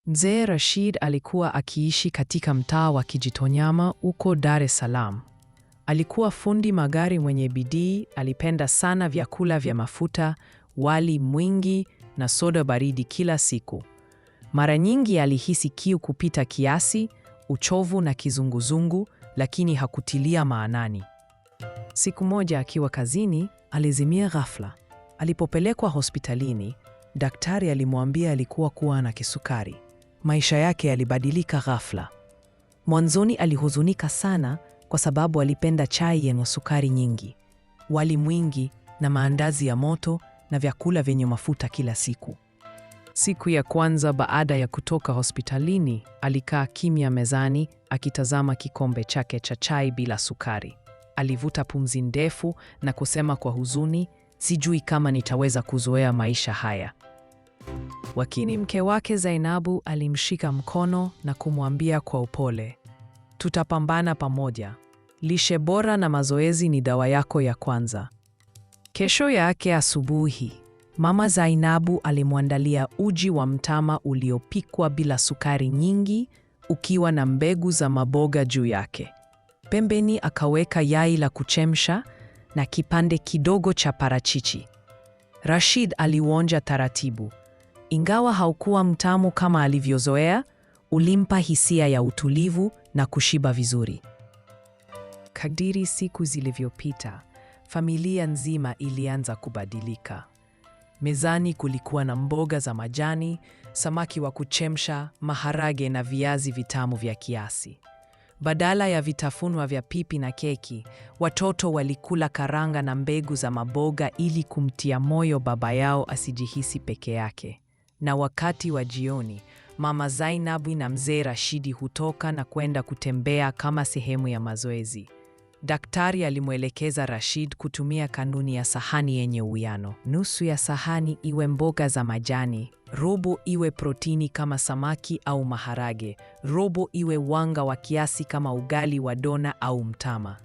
Mzee Rashid alikuwa akiishi katika mtaa wa Kijitonyama huko Dar es Salaam. Alikuwa fundi magari mwenye bidii, alipenda sana vyakula vya mafuta, wali mwingi na soda baridi kila siku. Mara nyingi alihisi kiu kupita kiasi, uchovu na kizunguzungu, lakini hakutilia maanani. Siku moja akiwa kazini, alizimia ghafla. Alipopelekwa hospitalini, daktari alimwambia alikuwa kuwa na kisukari. Maisha yake yalibadilika ghafla. Mwanzoni alihuzunika sana kwa sababu alipenda chai yenye sukari nyingi, wali mwingi na maandazi ya moto na vyakula vyenye mafuta kila siku. Siku ya kwanza baada ya kutoka hospitalini, alikaa kimya mezani akitazama kikombe chake cha chai bila sukari. Alivuta pumzi ndefu na kusema kwa huzuni, sijui kama nitaweza kuzoea maisha haya. Lakini mke wake Zainabu alimshika mkono na kumwambia kwa upole, tutapambana pamoja. Lishe bora na mazoezi ni dawa yako ya kwanza. Kesho yake asubuhi, mama Zainabu alimwandalia uji wa mtama uliopikwa bila sukari nyingi, ukiwa na mbegu za maboga juu yake. Pembeni akaweka yai la kuchemsha na kipande kidogo cha parachichi. Rashid aliuonja taratibu. Ingawa haukuwa mtamu kama alivyozoea, ulimpa hisia ya utulivu na kushiba vizuri. Kadiri siku zilivyopita, familia nzima ilianza kubadilika. Mezani kulikuwa na mboga za majani, samaki wa kuchemsha, maharage na viazi vitamu vya kiasi. Badala ya vitafunwa vya pipi na keki, watoto walikula karanga na mbegu za maboga ili kumtia moyo baba yao asijihisi peke yake. Na wakati wa jioni, mama Zainabu na mzee Rashidi hutoka na kwenda kutembea kama sehemu ya mazoezi. Daktari alimwelekeza Rashid kutumia kanuni ya sahani yenye uwiano. Nusu ya sahani iwe mboga za majani, robo iwe protini kama samaki au maharage, robo iwe wanga wa kiasi kama ugali wa dona au mtama.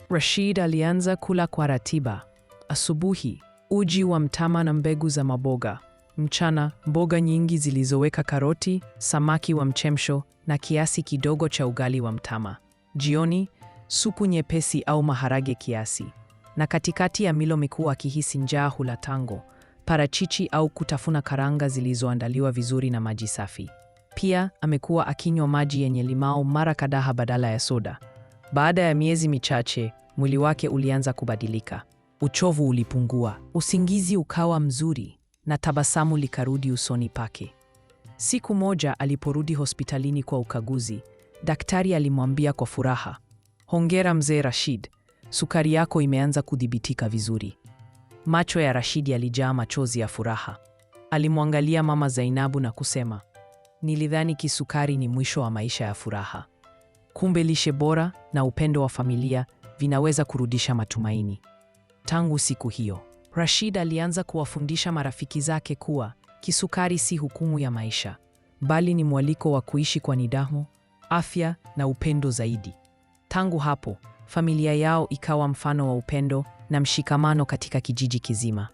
Rashid alianza kula kwa ratiba. Asubuhi, uji wa mtama na mbegu za maboga. Mchana, mboga nyingi zilizoweka karoti, samaki wa mchemsho na kiasi kidogo cha ugali wa mtama. Jioni, supu nyepesi au maharage kiasi. Na katikati ya milo mikuu akihisi njaa hula tango, parachichi au kutafuna karanga zilizoandaliwa vizuri na maji safi. Pia amekuwa akinywa maji yenye limao mara kadhaa badala ya soda. Baada ya miezi michache, mwili wake ulianza kubadilika. Uchovu ulipungua, usingizi ukawa mzuri na tabasamu likarudi usoni pake. Siku moja aliporudi hospitalini kwa ukaguzi, daktari alimwambia kwa furaha, "Hongera mzee Rashid, sukari yako imeanza kudhibitika vizuri." Macho ya Rashid yalijaa machozi ya furaha. Alimwangalia mama Zainabu na kusema, "Nilidhani kisukari ni mwisho wa maisha ya furaha. Kumbe lishe bora na upendo wa familia vinaweza kurudisha matumaini." Tangu siku hiyo, Rashid alianza kuwafundisha marafiki zake kuwa kisukari si hukumu ya maisha, bali ni mwaliko wa kuishi kwa nidhamu, afya na upendo zaidi. Tangu hapo, familia yao ikawa mfano wa upendo na mshikamano katika kijiji kizima.